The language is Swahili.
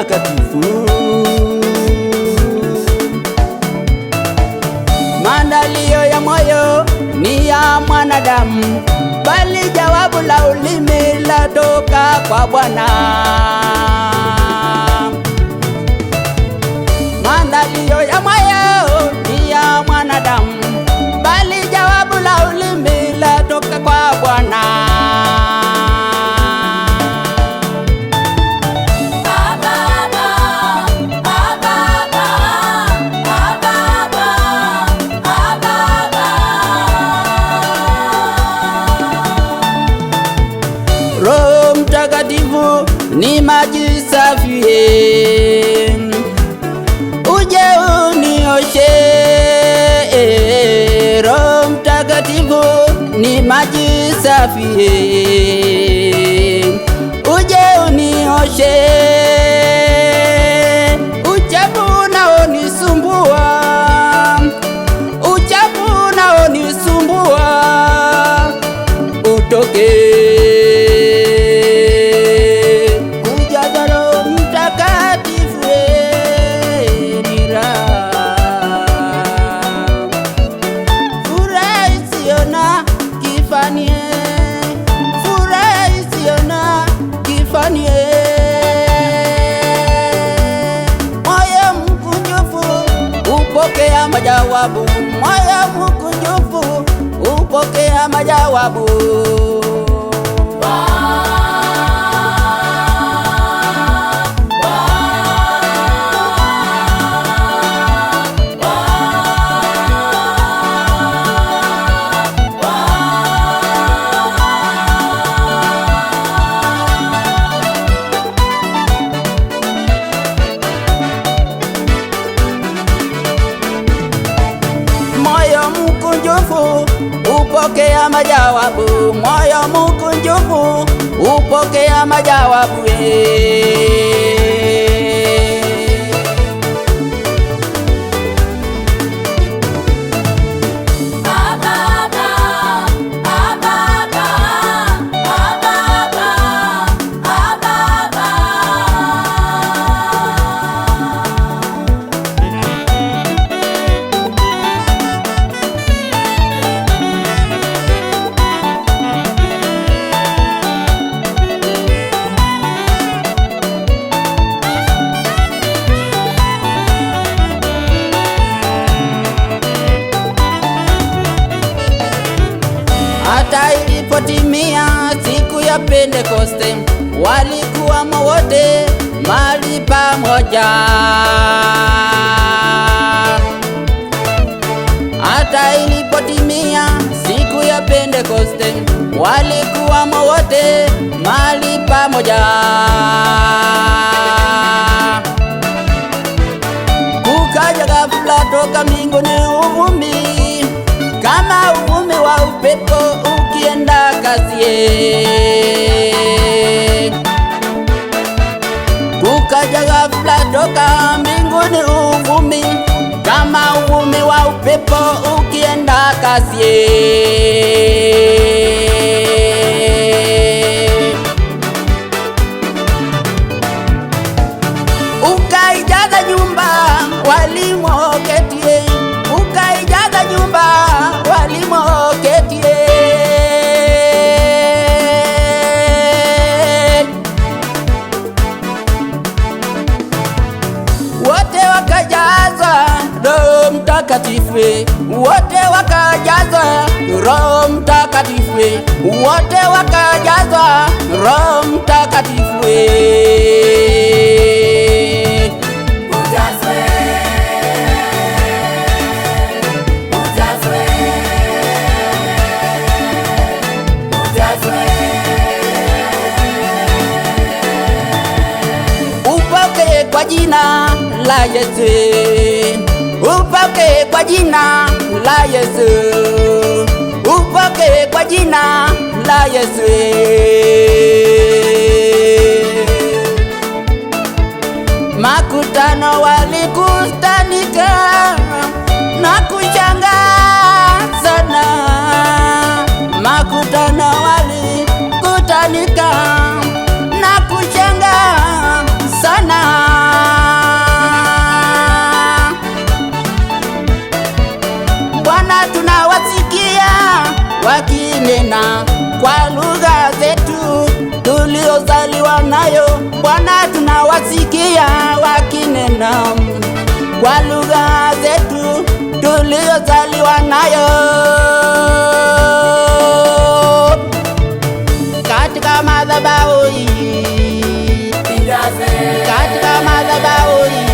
Mtakatifu. Maandalio ya moyo ni ya mwanadamu, bali jawabu la ulimi latoka kwa Bwana. Maandalio ya moyo ni ya mwanadamu, bali jawabu la ulimi latoka kwa Bwana. Roho Mtakatifu ni maji safi, uje unioshe. Roho Mtakatifu ni maji safi, uje unioshe. Uchafu unaonisumbua, uchafu unaonisumbua utoke. Kujaza Roho Mtakatifu ni raha, furaha isiyo na kifani, furaha isiyo na kifani. Moyo mkunjufu upokea majawabu, moyo mkunjufu upokea majawabu. Moyo mkunjufu upokea majawabu, moyo mkunjufu upokea majawabu. Hata ilipotimia siku ya Pentekoste, walikuwamo wote mahali pamoja. Hata ilipotimia siku ya Pentekoste, walikuwamo wote mahali pamoja. Kukaja ghafula toka mbinguni uvumi, kama uvumi wa upepo ukienda kasi. Kukaja ghafula toka mbinguni uvumi, kama uvumi wa upepo ukienda kasi. Ukaijaza nyumba walimoketie, ukaijaza nyumba walimoketie. Wote wakajazwa Roho Mtakatifu, wote wakajazwa Roho Mtakatifu, wote wakajazwa Roho Mtakatifu. Ujazwe, ujazwe, ujazwe. Upokee kwa jina la Yesu, upokee kwa jina la Yesu, upokee kwa jina la Yesu. Makutano walikustanika na kushangaa sana, makutano walikutanika na kushangaa sana. nayo, Bwana, tunawasikia wakinena kwa lugha zetu tuliyozaliwa nayo. Katika madhabahu hii, Nijaze, katika madhabahu hii.